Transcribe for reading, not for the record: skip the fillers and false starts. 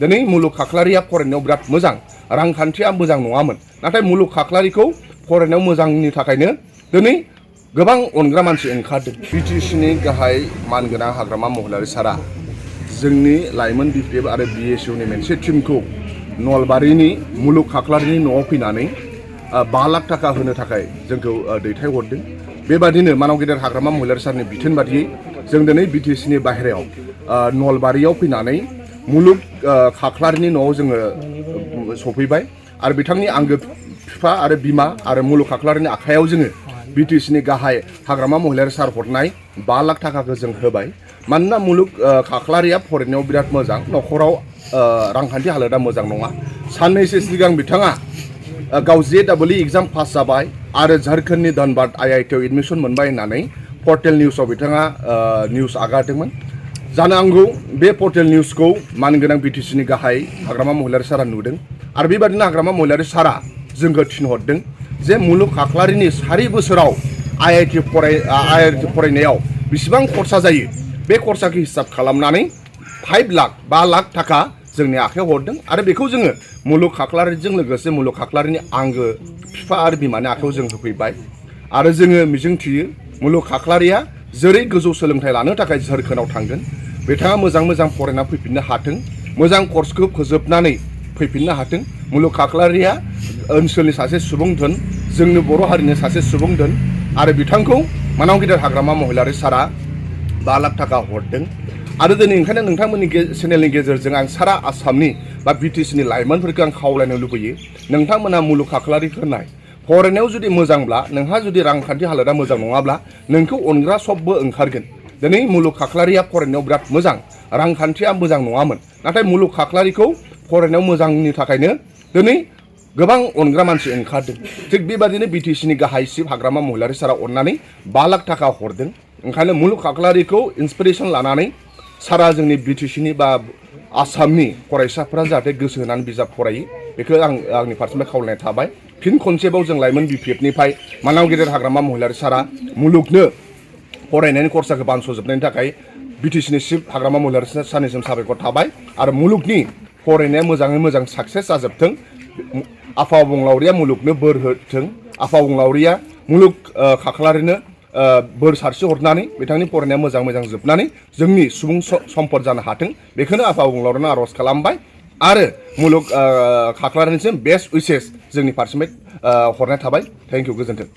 दिनै मुलुग खाख्लारिया फरायनायाव बिराद मोजां रांखान्थिया मोजां नङामोन नाथाय मुलुग खाख्लारिखौ फरायनायाव मोजांनि थाखायनो दिनै गोबां अनग्रा मानसि ओंखारदों। बिटिसिनि गाहाय मानगोनां हाग्रामा महिलारि सारा जोंनि लाइमोन बिपिएफ आरो बिएसइउनि मोनसे टीमखौ नलबारिनि मुलुग खाख्लारिनि न'आव फैनानै 5 लाख थाखा होनो थाखाय जोंखौ दैथायहरदों। बेबादिनो मानाव गेदेर हाग्रामा महिलारि सारनि बिथोन बादियै जों दिनै बिटिसिनि बाहेरायाव नलबारियाव फैनानै मुलुग खाख्लारिनि न'आव जोङो सफैबाय आरो बिथांनि आंगो बिफा आरो बिमा आरो मुलुग खाख्लारिनि आखायाव जोङो बिटिसिनि गाहाय हाग्रामा महिलारि सार हरनाय 5 लाख थाखाखौ जों होबाय। मानोना मुलुग खाख्लारिया फरायनायाव बिराद मोजां न'खराव रांखान्थि हालोदा मोजां नङा। साननैसो सिगां बिथाङा गाव JEE एग्जाम पास जाबाय आरो झारखंडनि धनबाद IITआव एडमिसन मोनबाय होननानै पर्टेल निउसाव बिथाङा निउस आगारदोंमोन। जानो हागौ बे पर्टेल निउसखौ मानगोनां बिटिसिनि गाहाय हाग्रामा महिलारि सारा नुदों आरो बेबादिनो हाग्रामा महिलारि सारा जोंखौ थिनहरदों जे मुलुग खाख्लारिनि 4 बोसोराव IIT फरायनायाव बेसेबां खरसा जायो बे खरसाखौ हिसाब खालामनानै 5 लाख थाखा जोंनि आखायाव हरदों आरो बेखौ जोङो मुलुग खाख्लारिजों लोगोसे मुलुग खाख्लारिनि आंगो बिफा आरो बिमानि आखायाव जों होफैबाय आरो जोङो मिजिंथियो मुलुग खाख्लारिया जेरै गोजौ सोलोंथाइ लानो थाखाय झारखंडआव थांगोन बिथाङा मोजां फरायना फैफिननो हाथों मोजां कर्सखौ फोजोबनानै फैफिननो हाथों। मुलुग खाख्लारिया ओनसोलनि सासे सुबुं धोन जोंनि बर' हारिनि सासे सुबुं धोन आरो बिथांखौ मानाव गेदेर हाग्रामा महिलारि सारा 5 लाख थाखा हरदों आरो दिनै ओंखायनो नोंथांमोननि चेनेलनि गेजेरजों आं सारा आसामनि बा बिटिसिनि लाइमोनफोरखौ आं खावलायनो लुबैयो नोंथांमोना मुलुग खाख्लारिखौ नाय फरायनायाव जुदि मोजांब्ला नोंहा जुदि रांखान्थि हालोदा मोजां नङाब्ला नोंखौ अनग्रा सबबो ओंखारगोन। दिनै मुलुग खाख्लारिया फरायनायाव बिराद मोजां रांखान्थिया मोजां नङामोन नाथाय मुलुग खाख्लारिखौ फरायनायाव मोजांनि थाखायनो दिनै गोबां अनग्रा मानसि ओंखारदों। थिग बेबादिनो बिटिसिनि गाहाय चिफ हाग्रामा महिलारि सारा अननानै 5 लाख थाखा हरदों। ओंखायनो मुलुग खाख्लारिखौ इन्सपिरेसन लानानै सारा जोंनि बिटिसिनि बा आसामनि फरायसाफोरा जाहाथे गोसो होनानै बिजाब फरायो बेखौ आंनि फारसेनिफ्राय खावलायनाय थाबाय। फिन खनसेबाव जों लाइमोन बिपिएफनिफ्राय मानाव गेदेर हाग्रामा महिलारि सारा मुलुगनो फरायनायनि खरसाखौ बानस'जोबनायनि थाखाय बिटिसिनि चिफ हाग्रामा महिलारि सारनिसिम साबायखर थाबाय आरो मुलुगनि फरायनाया मोजाङै मोजां साक्सेस जाजोबथों। आफा अबंलावरिया मुलुगनो बोर होथों। आफा अबंलावरिया मुलुग खाख्लारिनो बोर सारस्रि हरनानै बिथांनि फरायनाया मोजां जोबनानै जोंनि सुबुं सम्पद जानो हाथों बेखौनो आफा अबंलावरिनो आर'ज खालामबाय आरो मुलुग खाख्लारिनिसिम बेस्ट उइसेस जोंनि फारसेनिफ्राय हरनाय थाबाय। थेंक इउ गोजोन्थों।